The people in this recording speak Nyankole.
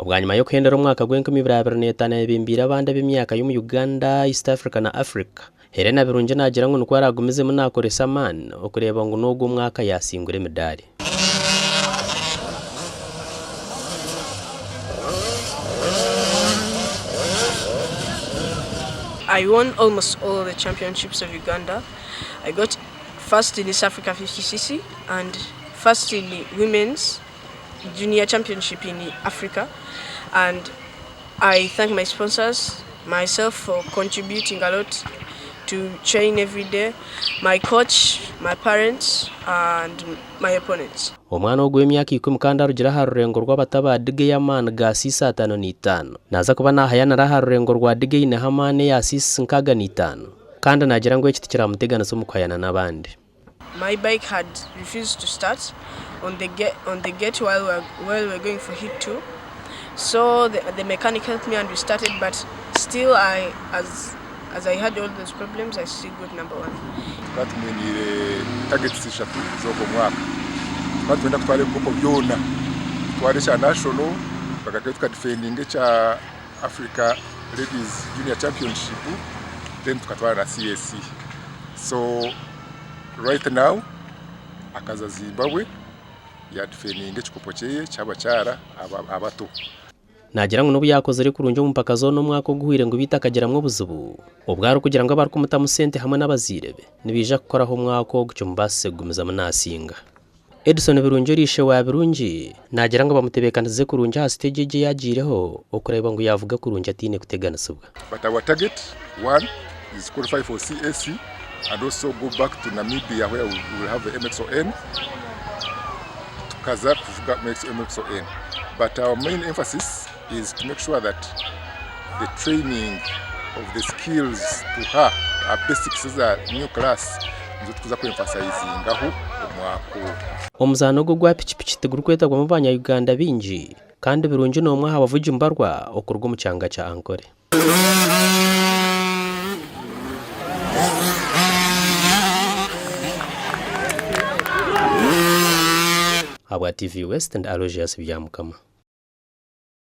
Bwanyima y'okuhendera omwaka gw'enkumi ibiri abiri n'etaano ayebembeire abandi ab'emyaka y'omu Uganda, East Africa na Africa, Helena Birungi naagira ngu nikwo araagumizemu naakoresa amaani okureeba ngu n'ogu omwaka yaasingura emidaari. I won almost all the championships of Uganda. I got first in East Africa 50cc and first in women's junior championship in Africa and I thank my sponsors, myself for contributing a lot to train every day, my coach, my parents and my opponents. Omwana ogu ow'emyaka ikumi kandi arugire aha rurengo rw'abato aba Diga ey'amaani ga siisi ataano n'eitaano. Naaza kuba naahayanira aha rurengo rwa Diga eineho amaani eya siisi nkaaga n'eitaano. Kandi naagira ngu eki tikiramuteganisa omu kuhayana n'abandi. My bike had refused to start on the gate, on the gate while we were, while we were going for heat 2. So the, the mechanic helped me and we started, but still I, as, as I had all those problems, I still got number one. Tukaba tumwiniire targets ishatu z'ogwo mwaka. Tukaba nitwenda kutwara ebikopo byona, tutware ekya national, tukagarukayo tukadifendinga ekya Africa Ladies Junior Championship, then tukatwara na CAC. So right now akaza Zimbabwe yadifendinga ekikopo kyeye ky'abakyara abato. Naagira ngu n'obu yaakozire kurungi omu mpaka zoona omwaka oguhweire ngu beitu akagiramu obuzibu obu arikugira ngu abarikumutamu sente hamwe n'abazaire be nibaija kukoraho omwaka ogu kimubaasise kugumizamu naasinga. Edson Birungi ori ishe wa Birungi naagira ngu bamutebeekanisize kurungi aha siteegi egi ei agiireho okureeba ngu yaavuga kurungi ataine kuteganisibwa. But our target one is qualify for CAC and also go back to Namibia where we will have the MXON tukaza kuvuga MXON but our main emphasis is to make sure that the training of the skills to her our basics eza new class nizo tukuza ku emphasizingaho omwaka ogu. Omuzaano ogu ogwa pikipiki tigurikwetabwamu banya Uganda baingi kandi Birungi n'omwe aha bavugi mbarwa okuruga omu kyanga kya Ankole. Ahabwa TV West ndi Aloysius Byamukama.